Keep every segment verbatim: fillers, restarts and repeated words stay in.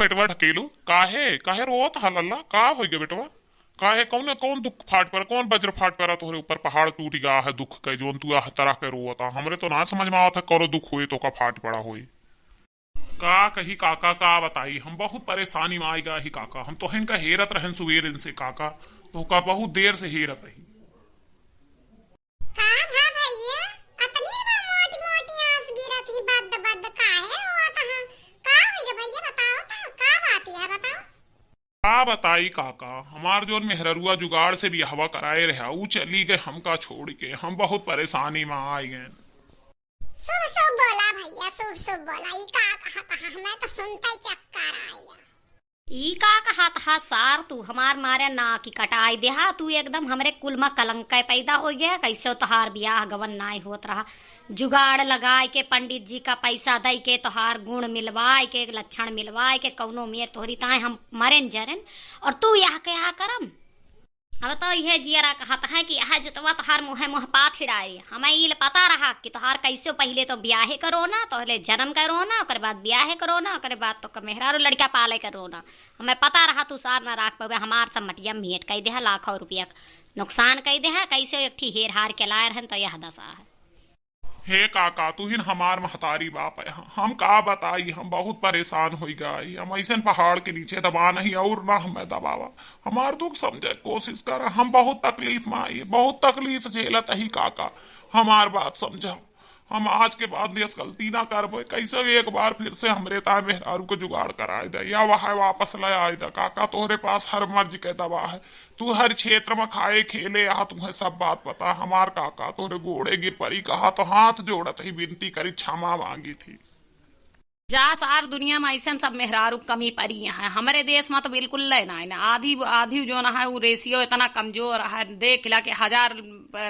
पेटवा ढकेलू, काहे, काहे रोवत हा लल्ला? का होइगे बेटवा? काहे, कौन, कौन दुख फाट पड़ा, कौन वज्र फाट पड़ा तोहरे ऊपर? पहाड़ टूट गया है दुख के, जौन तू यह तरह के रोवत हा। हमरे तो ना समझ में आवत है, करो दुख होए तो का फाट पड़ा होए। का कही काका, का बताई, हम बहुत परेशानी में आइ गया ही काका। हम तोहन का हेरत रहन सुबेर से काका, तोहका बहुत देर से हेरत रही। का भा भैया, अतनी बा मोटी मोटी आंसू गिरत ही, बद बद काहे रोवत हा? का होइगे भैया, बताओ तो, का बात है, बताओ। का बताई काका, हमार जौन मेहररुआ जुगाड़ से बियाहवा कराए रहा, ऊ चली गए हमका छोड़ के। हम बहुत परेशानी में आइ गए। शुभ शुभ बोला भैया, शुभ शुभ बोला। ई का कहा, कहा, हमें तो सुनते ही चक्कर आइगा। ई का कहत हा सार, तू हमार मारे नाक ही कटाई देहा। तू एकदम हमरे कुल मा कलंक पैदा होइ गया। कैसे तोहार बियाह गवन नाई होत रहा, जुगाड़ लगाए के, पंडित जी का पैसा दई के, तोहार गुण मिलवाए के, लक्षण मिलवाए के, कौनो मेर तोहरी ताए हम मरेन जरेन, और तू यह क्या करम? अब तो इहे जियरा कहत है कि यह जुतवा तोहार मुँहे मुँह पात हिड़ाए। हमें ई पता रहा कि तोहार कैसे पहिले तो बियाहे करो ना, तोहरे जन्म करो ना, ओकरे बाद बियाहे करो ना, ओकरे बाद तो मेहरारू लड़का पाले करो ना। हमें पता रहा तू सार ना राख पावे, हमार सब मटिया मियट कई देहा, लाखों रुपया नुकसान कई देहा। कैसे एक ठी हेर हार के लाए रहन तो यह दशा है। हे काका, तुहिन हमार महतारी बाप है, हम का बताई, हम बहुत परेशान होइ गए। हम ऐसन पहाड़ के नीचे दबा नहीं और ना हमें दबावा। हमार दुख समझे के कोशिश करा, हम बहुत तकलीफ में आई, बहुत तकलीफ झेलत ही काका, हमार बात समझा। हम आज के बाद यस गलती ना करबे। कैसे भी एक बार फिर से हमरे ताए मेहरारू को जुगाड़ कराए दे, या वह वापस ले आए दे। काका, तोहरे पास हर मर्ज के दवा है, तू हर क्षेत्र में खाए खेले आ, तुम्हें सब बात पता। हमार काका तोहरे गोड़े गिर परी, कहा तो हाथ जोड़त ही विनती करी, क्षमा मांगी थी। जा सार, दुनिया में ऐसन सब मेहरारू कमी परी हैं। हमरे देश में तो बिल्कुल ले ना है ना। आधी, आधी जौन है वो रेशियो इतना कमजोर है, देख ला कि हजार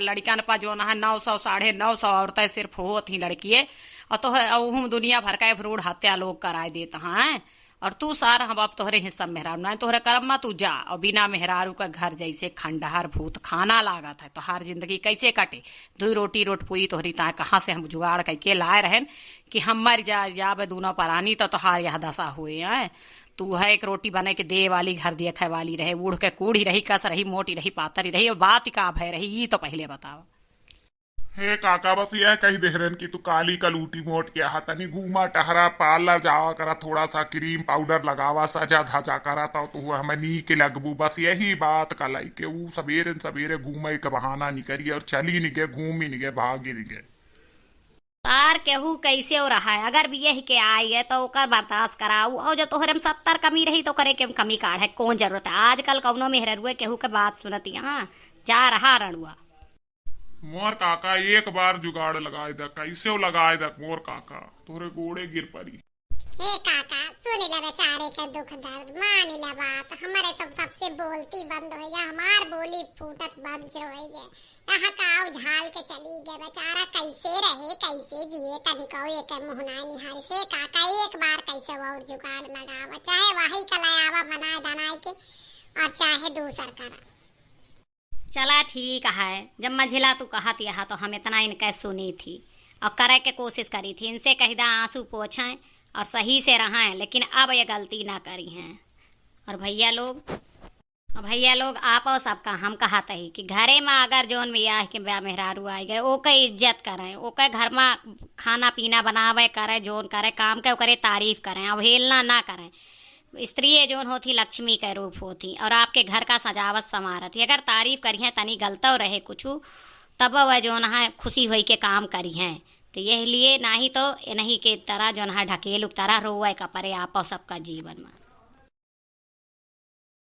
लड़कन पर जौन है नौ सौ, साढ़े नौ सौ औरतें सिर्फ होत ही लड़किए। और तो है, और हम दुनिया भर का भ्रूण हत्या लोग कराए देत हैं। और तू सार, हम अब तोहरे हिस्सा में मेहरारू ना, तोहरे करम में तू जा, और बिना मेहरारू का घर जैसे खंडहर भूत खाना लागत है। तोहार जिंदगी कैसे कटे? दुई रोटी रोटपुई तोहरी ताए कहाँ से हम जुगाड़ करके लाए रहन कि हम मर जा, जाबे दूनो परानी, तो तोहार यह दशा हुए हैं। तू है एक रोटी बने के दे वाली, घर देखे वाली रहे, उड़ के कूढ़ी रही, कस रही, मोटी रही, पातरी रही, और बात का भय रही, ई तो पहिले बताओ। हे काका, बस यह कही दे रहन कि तू काली का लूटी मोट के हा, तनी घूमा टहरा, पार्लर जावा करा, थोड़ा सा क्रीम पाउडर लगावा, सजा धजा करा, तो तू हमें नीक लगबू। बस यही बात का लइके ऊ सबेरे न सबेरे घूमे के बहाना निकरी और चली निगे, घूमी निगे, भागी निगे। सार केहू कैसे हो रहा है, अगर बियह के आई है तो ओकर बर्दाश्त कराऊ, और जो तोहरे में सत्तर कमी रही तो करे के कमी काढ़े, कौन जरूरत है? आजकल कौनो मेहररुए केहू के बात सुनती, हाँ, जा रहा रणुआ। मोर काका, एक बार जुगाड़ लगाए द, कैसे लगाए द मोर काका, तोरे गोड़े गिर परी। हे काका, सुन ले बेचारे के दुख दर्द, मान ले बात। हमारे तो सबसे बोलती बंद हो गया, हमार बोली फूटत बंद हो गए। कहाँ काऊ झाल के चली गए बेचारा, कैसे रहे, कैसे जिए, तनिको एक मुँह ना निहारिस। हे काका, एक बार कैसे और जुगाड़ लगावा, चाहे वही कलायावा बनाए धनाए के, और चाहे दूसर करा। चला ठीक है, जब मझिला तू कहत यहा तो हम इतना इनके सुनी थी और करे के कोशिश करी थी। इनसे कही दा आंसू पोछें और सही से रहें, लेकिन अब ये गलती ना करी हैं। और भैया लोग, और भैया लोग, आप और सबका हम कहत ही कि घरे में अगर जौन बियाह के बा मेहरारू आई गए, ओके इज्जत करें, ओके घर में खाना पीना बनावे करे, जौन करे काम के, ओकरे तारीफ करें, अवहेलना ना करें। स्त्री जौन होती लक्ष्मी के रूप होती और आपके घर का सजावट संवारत ही। अगर तारीफ करिहें तनी गलतो रहे कुछ, तब वह जौन है खुशी होई के काम करिहें। तो यह लिए नाही तो इन्हीं के तरह जौन है ढकेल उतारा रोवे का परे आपो सबका जीवन में।